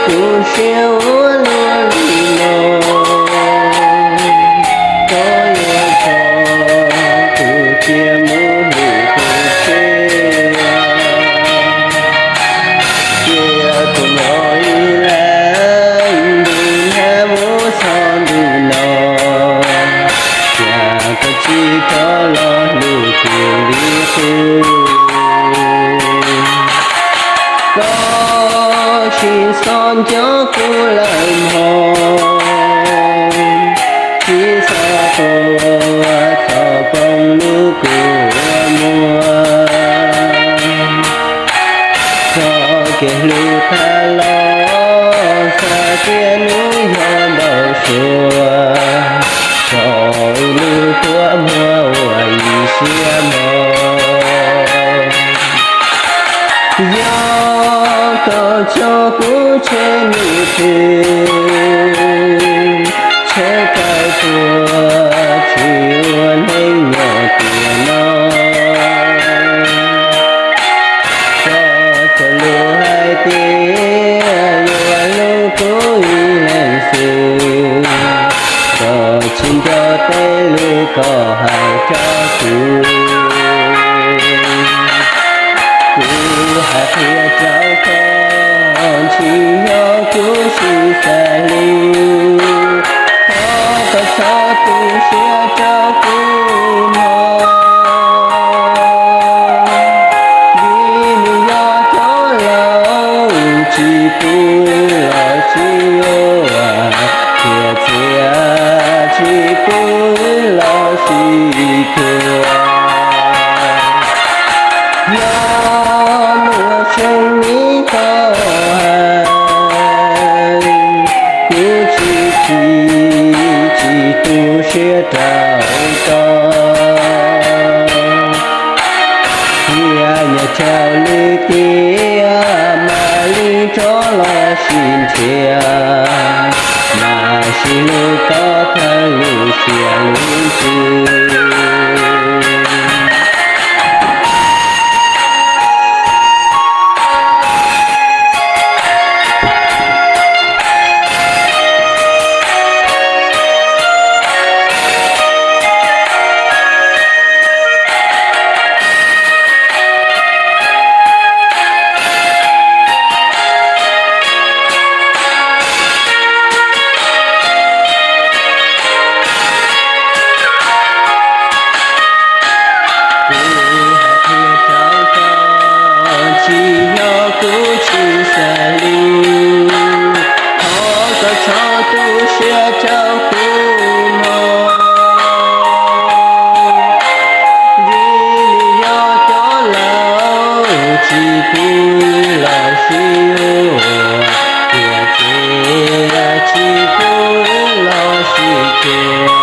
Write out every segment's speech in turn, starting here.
Kuv siab ua luaj li no, koj yuav tso kuv cia mus hlub tus tshiab. Cia kuv nyob ib leeg ntuj hnab muaj txog ntuj no, cas koj tsis rov los hlub kuv li qub. Koj tsis txhob nco kuv lawm mog, tsis txhob quaj, txhob poob lub kua muag. Txoj kev hlub tag los xav tias hnub yog npau suav, tso lub kua muag ua ib siab mog. Yog koj tso kuv tseg lub twg, tseg tawm tuag tsis ua neej nyob tiam no. Koj cog lus hais tias yuav hlub kuv ib leeg xwb, koj tsis nco tej lus koj hais rau kuv. Kuv hais qhia rau koj, tsis yog kuv tsis xav hlub, thov koj txhob tu siab rau kuv mog. Vim nws yog cov laus tsis pw los tsis ua, txiav txim tsis pw los tsis thuam. Yog muaj tseeb li koj hais, kuv tsis chim tsis tu siab rau koj. Cia nyob rau lwm tiam mam li rov los sib nrhiav, mam sib hlub koj thawj lub siab lub ntsws. Kuv hais qhia rau koj, tsis yog kuv tsis xav hlub, thov koj txhob tu siab rau kuv mog. Vim nws yog cov laus tsis pw los sib ua, txiav txim tsis pw los sib thuam.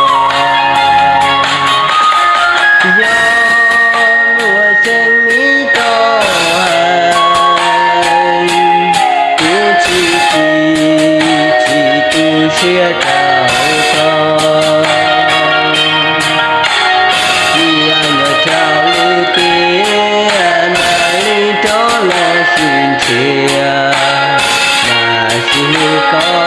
Yog muaj tseeb li koj hais, kuv tsis chim tsis tu siab rau koj. Cia nyob rau lwm tiam mam li rov los sib nrhiav, mam sib hlub koj